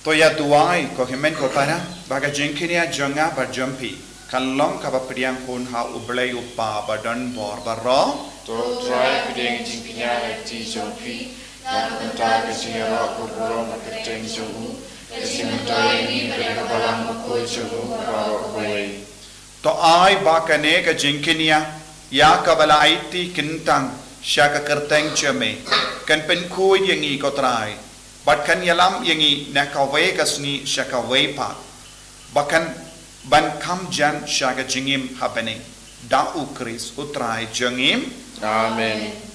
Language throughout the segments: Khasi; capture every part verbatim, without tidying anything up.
To ïa duwai, ko hynmen ko para, ba ka jingkñia jong nga bad jong phi kan long kaba pdiang hun ha U Blei U Kpa badonbor baroh. To Trai, pdiang jingkñia ha ka kti jong phi, na ka bynta ka jingïaroh ka burom ha ka kyrteng jong u, ka jingmyntoi ïa ngi bad ïa ka balang bakhuid jong u baroh kawei. To ai ba kane ka jingkñia ïa kaba la aiti kyntang sha ka kyrteng jong me kan pynkhuid ïa ngi, ko Trai, bad kan ïalam ïa ngi na kawei ka sngi sha kawei pat, ba kan ban kham jan sha ka jingim ha bneng. Da U Khrist U Trai jong ngi. Amen.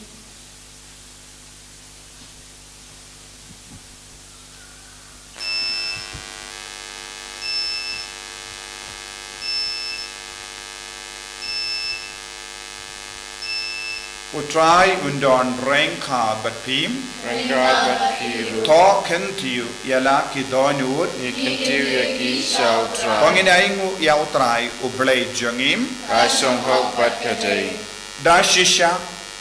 U Trai un don ryngkat bad phi. Ryngkat bad phi ruh. To kyntiew ïa la ki dohnud. Ngi kyntiew ïa ki sha U Trai. To ngin ainguh ïa U Trai U Blei jong ngi. Ka shong hok bad ka dei. Da shisha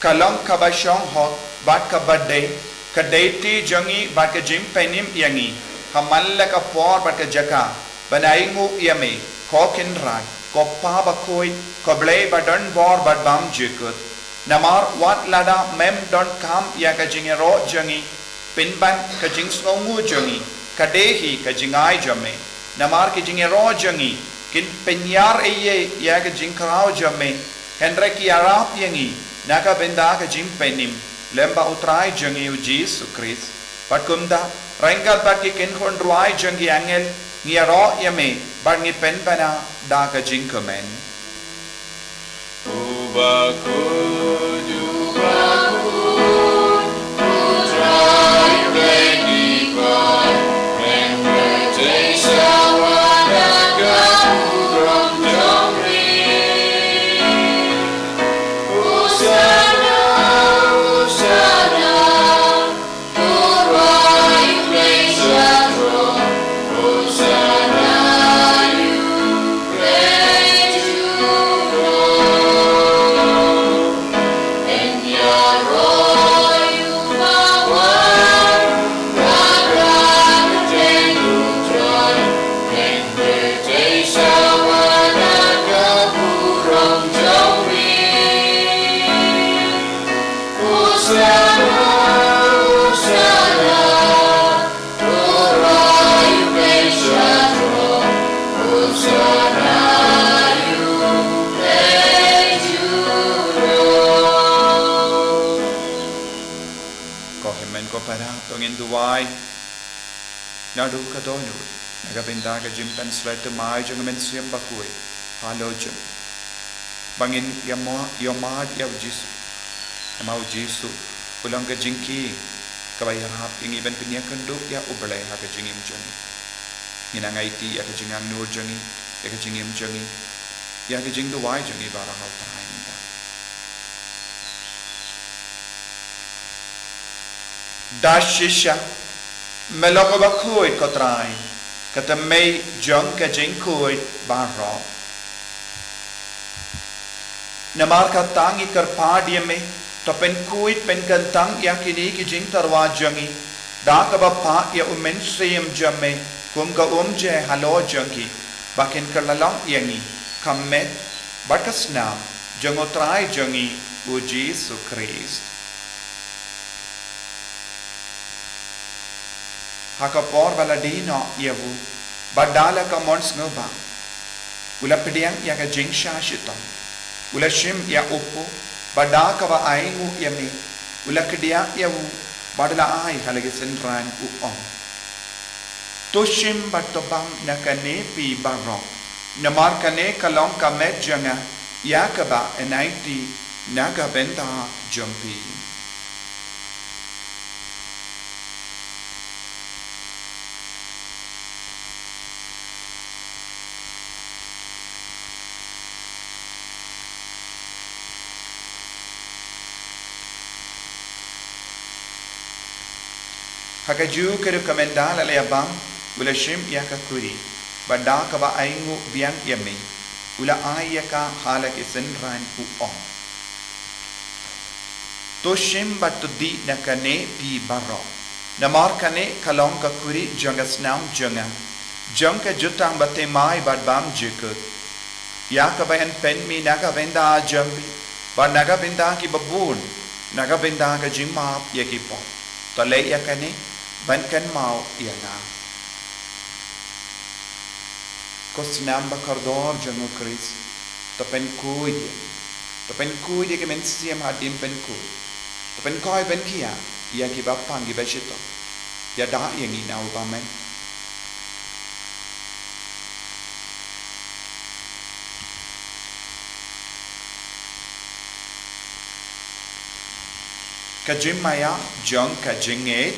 ka long kaba shong hok bad kaba dei, ka dei kti jong ngi bad ka jingpynim ïa ngi ha man la ka por bad ka jaka ban ainguh ïa me, ko Kynrad, ko Kpa bakhuid, ko Blei badonbor bad bymjukut. Namar wat lada mem donkam ïa ka jingïaroh jong ngi, pynban ka jingsngewnguh jong ngi ka dei hi ka jingai jong me. Namar ki jingïaroh jong ngi kin pynïar ei ei ïa ka jingkhraw jong me, hynrei ki ïarap ïa ngi na ka bynta ka jingpynim lem bad U Trai jong ngi U Jisu Khrist. Bad kumta, ryngkat bad ki kynhun rwai jong ki angel, ngi ïaroh ïa me bad ngi pynbna da ka jingkmen. Ko hynmen ko para, to ngin duwai naduh ka dohnud na ka bynta ka jingpynshlur thymmai jong ka Mynsiem Bakhuid halor jong ngi, ba ngin ïa mo-, ïohmad ïa U Jisu. Namar U Jisu u long ka jingkhie kaba ïarap ïa ngi ban pynïakynduh ïa U Blei ha ka jingim jong ngi. Ngin nang aiti ïa ka jingangnud jong ngi, ïa ka jingim jong ngi, ïa ka jingduwai jong ngi baroh ha U Trai mynta. Da shisha me long uba khuid, ko Trai, ka thymmei jong ka jingkhuid baroh. Namar kata ngi kyrpad ïa me, to pynkhuid pynkyntang ïa kine ki jingtyrwa jong ngi da kaba phah ïa U Mynsiem jong me kum ka umjai halor jong ki, ba kin kylla long ïa ngi ka met bad ka snam jong U Trai jong ngi U Jisu Khrist. Ha ka por ba la die noh ïa u, bad da la ka mon sngewbha, u la pdiang ïa ka jingshah shitom, u la shim ïa u kpu, bad da kaba ainguh ïa me, u la kdiah ïa u, bad u la ai ha la ki synran, u ong: To shim bad to bam na kane phi baroh, namar kane ka long ka met jong nga, ïa kaba yn aiti na ka bynta jong phi. Ha kajuh ka ruh, ka mynda la la ïa bam, u la shim ïa ka kuri, bad da kaba ainguh biang ïa me, u la ai ïa ka ha la ki synran, u ong: To shim bad to dih na kane phi baroh. Namar kane ka long ka khuri jong ka snam jong nga, jong ka jutang bathymmai bad bymjukut. Ïa kaba yn pynmih na ka bynta jong phi bad na ka bynta kiba bun, na ka bynta ka jingmap ïa ki pop. To leh ïa kane ban kynmaw ïa nga. Ko snam ba kordor jong U Khrist, to pynkhuid ïa ngi. To pynkhuid ïa ki mynsiem hadien pynkhuid. To pynkhuid, pynkhiah ïa kiba pang, kiba shitom. Ïada ïa ngi na u bymman. Ka jingmaïa jong ka jingngeit.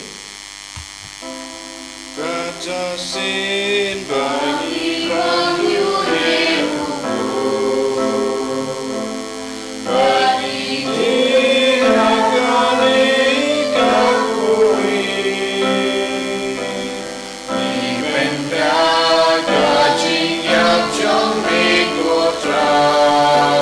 Kata shisien ba ngi wan ïa u, ba ngi dih ha kane ka khuri. Ngi pynbna ka jingïap jong me ko Trai.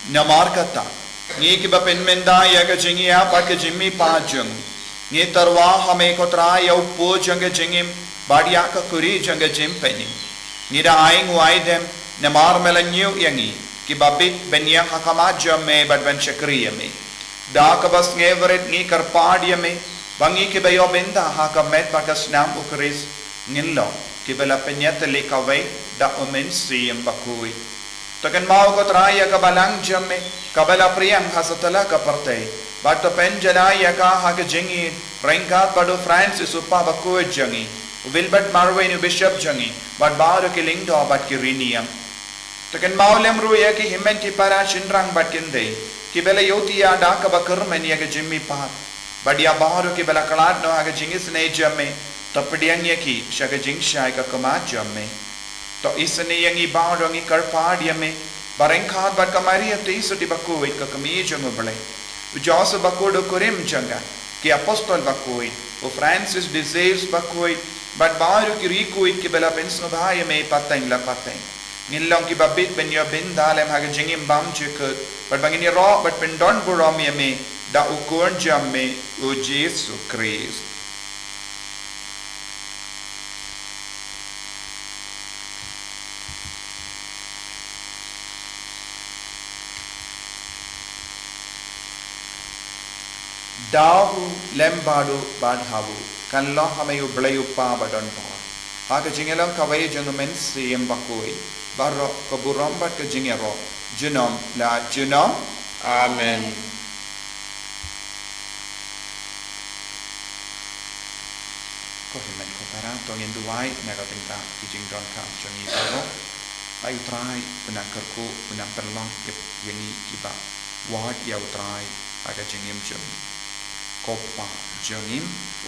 Namar kata, ngi kiba pynmynta ïa ka jingïap bad ka jingmihpat jong ngi, ngi tyrwa ha me ko Trai ïa u pud jong ka jingim bad ïa ka khuri jong ka jingpynim. Ngi da ai nguaidem namar me la ñiew ïa ngi kiba bit ban ïeng ha khmat jong me bad ban shakri ïa me. Da kaba sngewrit ngi kyrpad ïa me ba ngi kiba ïoh bynta ha ka met bad ka snam U Khrist ngin long kiba la pynïatylli kawei da U Mynsiem Bakhuid. To kynmaw ko Trai ïa ka balang jong me kaba la pdiang ha satlak ka pyrthei, bad to pynjanai ïa ka ha ka jingïeit ryngkat bad u Francis u Kpa Bakhuid jong ngi, u Wilbert Marwein u Bishop jong ngi, bad baroh ki lyngdoh bad ki riewniam. To kynmaw lem ruh ïa ki hynmen ki para shynrang bad kynthei kiba la ïohthiah da kaba kyrmen ïa ka jingmihpat, bad ïa baroh kiba la khlad noh ha ka jingisynei jong me. To pdiang ïa ki sha ka jingshai ka khmat jong me. To isynei ïa ngi baroh, ngi kyrpad ïa me, ba ryngkat bad ka Maria Theisotti Bakhuid ka Kmie jong U Blei, u Joseph Bakhuid u kurim jong ka, ki Apostol Bakhuid, u Francis de Sales Bakhuid, bad baroh ki riewkhuid kiba la pynsngewbha ïa me pateng la pateng, ngin long kiba bit ban ïoh bynta lem ha ka jingim bymjukut, bad ba ngin ïaroh bad pyndonburom ïa me da u Khun jong me u Jisu Khrist. Da u lem bad u bad ha u, kan long ha me U Blei U Kpa badonbor, ha ka jingïalong kawei jong U Mynsiem Bakhuid, baroh ka burom bad ka jingïaroh junom la junom. Amen. Ko hynmen ko para, to ngin duwai na ka bynta ki jingdonkam jong ngi baroh. Ai U Trai, u nang kyrkhu, u nang pynlong ïa ngi kiba wad ïa U Trai ha ka jingim jong ngi. Ko Pa jong ngi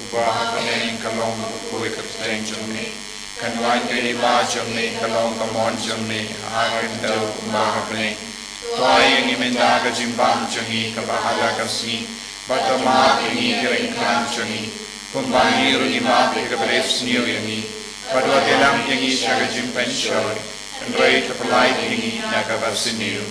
uba ha bneng, ka long bakhuid ka kyrteng jong me. Kan wan ka hima jong me, ka long ka mon jong me ha ka khyndew kumba ha bneng. To ai ïa ngi mynta ka jingbam jong ngi kaba ha la ka sngi. Bad to map ïa ngi ki ryngkang jong ngi, kumba ngi ruh ngi map ïa kiba riewsniew ïa ngi. Bad wat ïalam ïa ngi sha ka jingpynshoi, hynrei to pyllait ïa ngi na kaba sniew.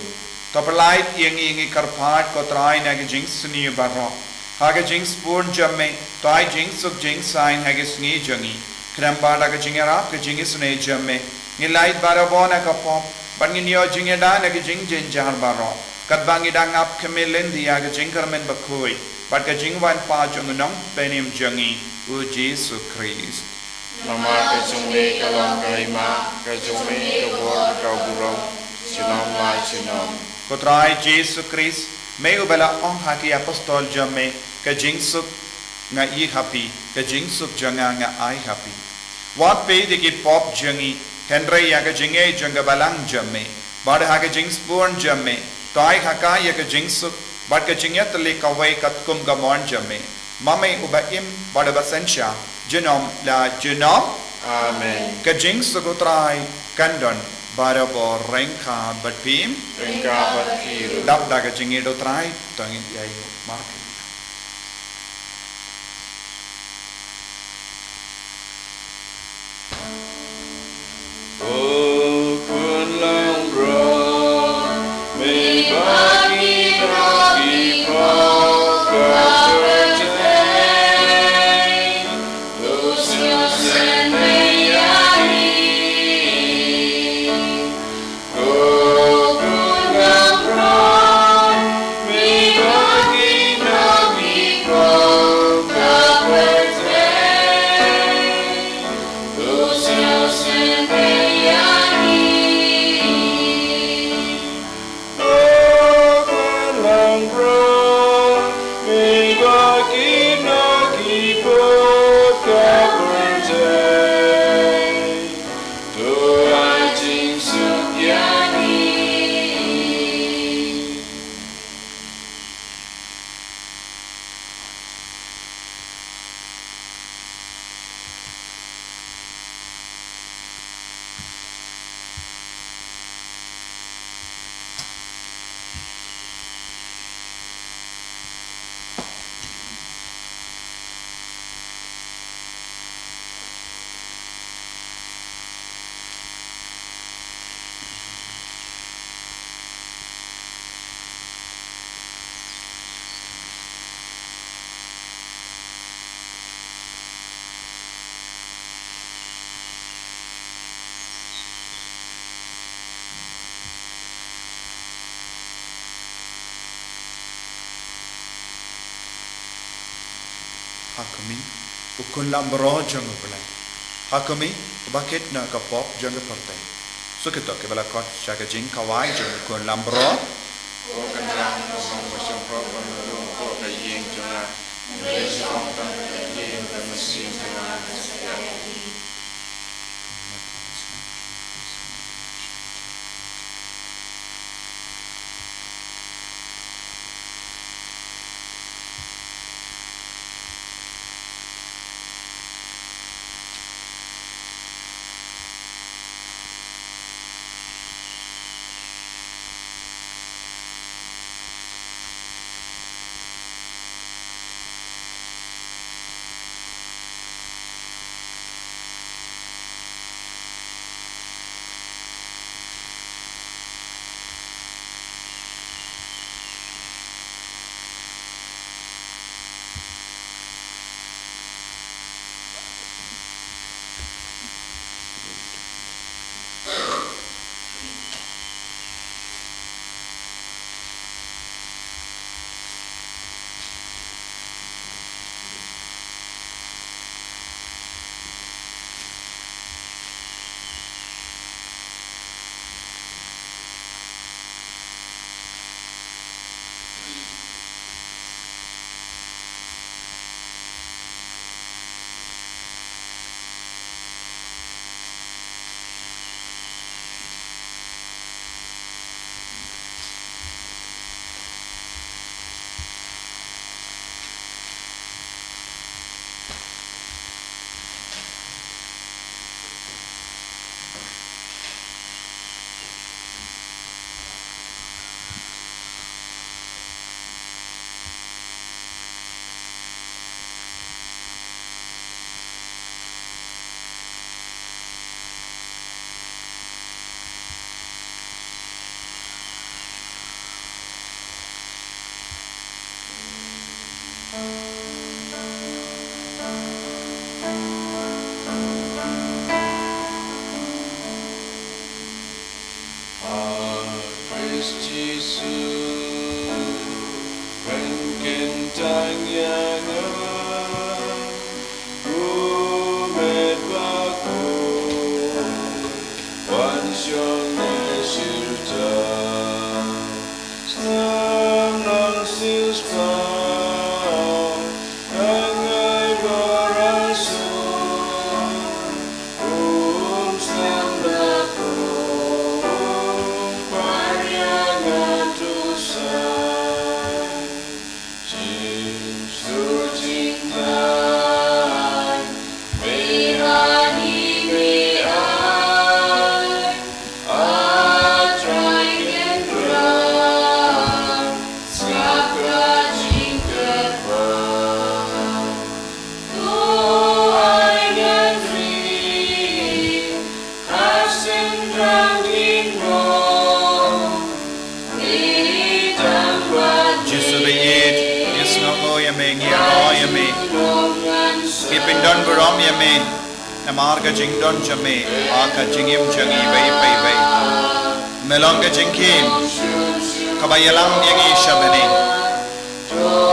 To pyllait ïa ngi, ngi kyrpad ko Trai, na ki jingsniew baroh. Ha ka jingspur jong me, to ai jingsuk jingsaiñ ha ki sngi jong ngi. Khnang ba da ka jingïarap ka jingisynei jong me, ngin lait barabor na ka pop, bad ngin ïoh jingïada na ki jingjynjar baroh, katba ngi dang ap khmih lynti ïa ka jingkyrmen bakhuid bad ka jingwan pat jong u Nongpynim jong ngi, u Jisu Khrist. Namar ka jong me ka long ka hima, ka jong me ka bor, ka burom, junom la junom. Ko Trai Jisu Khrist, me uba la ong ha ki apostol jong me, ka jingsuk nga ai ha phi, ka jingsuk jong nga nga ai ha phi. Wat peit ïa ki pop jong ngi, hynrei ïa ka jingngeit jong ka balang jong me. Bad ha ka jingspur jong me, to ai ha ka ïa ka jingsuk bad ka jingïatylli kawei katkum ka mon jong me, ma me uba im bad uba synshar junom la junom. Amen. Ka jingsuk u Trai kan don barabor ryngkat bad phi. Ryngkat bad phi ruh. Dap da ka jingngeit u Trai, to ngin ïai markylliang. Ha khmih, u khun lamro jong U Blei. Ha khmih, u bakit na ka pop jong ka pyrthei. Suk ïa kito kiba la khot sha ka jingkhawai jong u khun lamro. Ha Khrist Jisu, pynkyntang ïa nga, u met bakhuid, wan shong ïa shirta, sngap nongsiewspah, ha ngai bor arsut. Jisu ba ïeit, ngi sngewbha ïa me, ngi ïaroh ïa me. Ngi pyndon burom ïa me. Namar ka jingdon jong me ha ka jingim jong ngi beit beit beit. Me long ka jingkhim kaba ïalam ïa ngi sha bneng.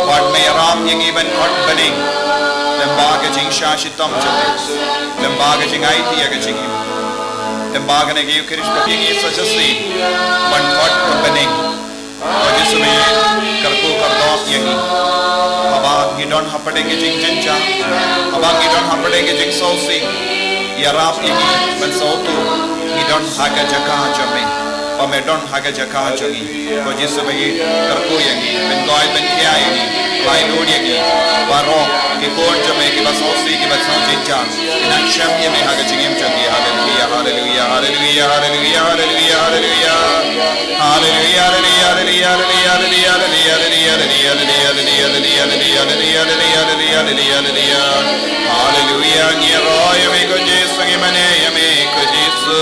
Bad me ïarap ïa ngi ban khot bneng lyngba ka jingshah shitom jong me, lyngba ka jingaiti ïa ka jingim, lyngba kane ka Eucharist ba phi ngi sa shisien ban khot bneng. Ko Jisu me kyrkhu kyrdoh ïa ngi. Haba ngi don hapdeng ka jingjynjar, haba ngi don hapdeng ka jingsngewsih, ïarap ïa ngi ban sngewthuh ngi don ha ka jaka jong me, ba me don ha ka jaka jong ngi. Ko Jisu ba ïeit, kyrkhu ïa ngi, pynkoit pynkhia ïa ngi, laitluid ïa ngi. Baroh ki khun jong me kiba sngewsih, kiba sngewjynjar, kin nang shem ïa me ha ka jingim jong ngi. Haleluia, haleluia, haleluia, haleluia, haleluia, haleluia. Haleluia, haleluia, haleluia. Haleluia, ngi ïaroh ïa me ko Jisu, ngi mane ïa me ko Jisu,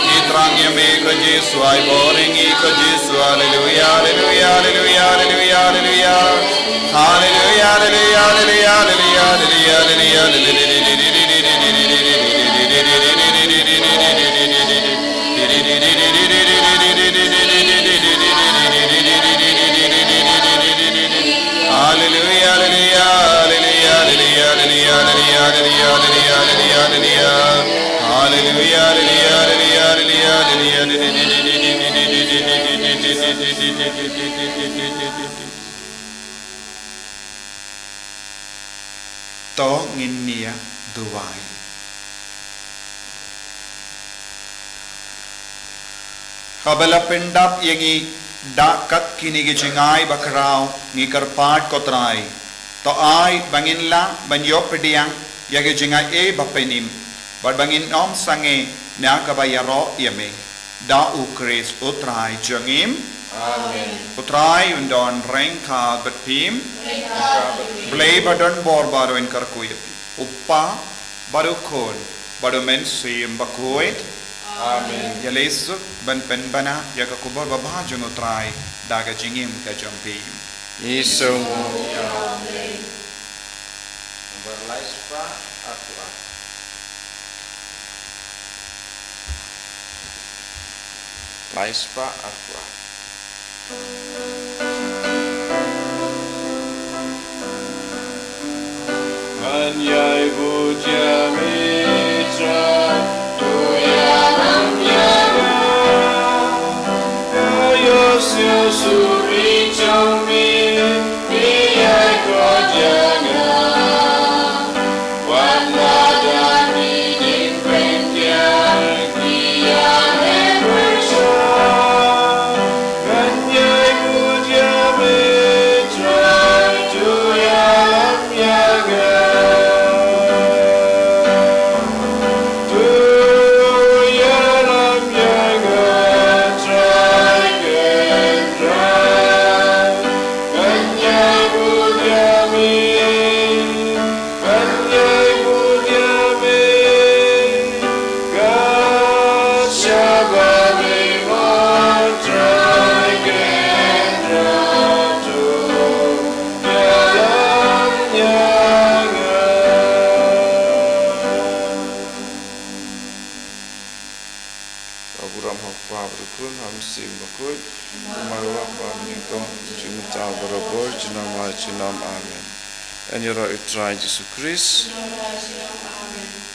ngi thrang ïa me ko Jisu, ai bor ïa ngi ko Jisu. Haleluia, haleluia, haleluia, haleluia, haleluia. Haleluia, haleluia, haleluia, haleluia, haleluia, haleluia. Haleluia, haleluia, haleluia, haleluia, haleluia, haleluia, haleluia. Haleluia, haleluia, haleluia, haleluia, haleluia. To ngin ïa duwai. Haba la pyndap ïa ngi da kat kine ki jingai bakhraw, ngi kyrpad ko Trai, to ai ba ngin lah ban ïoh pdiang ïa ki jingai ei ba pynim, bad ba ngin ym sangeh na kaba ïaroh ïa me. Da U Khrist U Trai jong ngi. Amen. U Trai un don ryngkat bad phi. Ryngkat bad phi. Blei ba don bor baroh un kyrkhu ïa phi. U Kpa, bad U Khun, bad U Mynsiem Bakhuid. Amen. Ïaleh suk ban pynbna ïa ka khubor babha jong U Trai da ka jingim ka jong phi. Ïa sngewbha. Amen. Nambar lai spah arphew ar. Lai spah arphew ar. Ngan ïai bud ïa me Trai, to ïalam ïa nga. Nga ïohsngew sumar jong me, me ïai khot ïa nga. Wat la da ki jingpynkiar ki ïaleh pyrshah, ngan ïai bud ïa me Trai, to ïalam ïa nga. To ïalam ïa nga Trai Kynrad, ngan ïai bud ïa me. Ngan ïai bud ïa me, kat shaba me mon Trai Kynrad, to ïalam ïa nga. Ka burom ha U Kpa bad U Khun, ha U Mynsiem Bakhuid, kumba la dep, mynnyngkong, jingmut, barabor, junom la junom. Amen. Yn ïaroh ïa U Trai Jisu Khrist. Amen.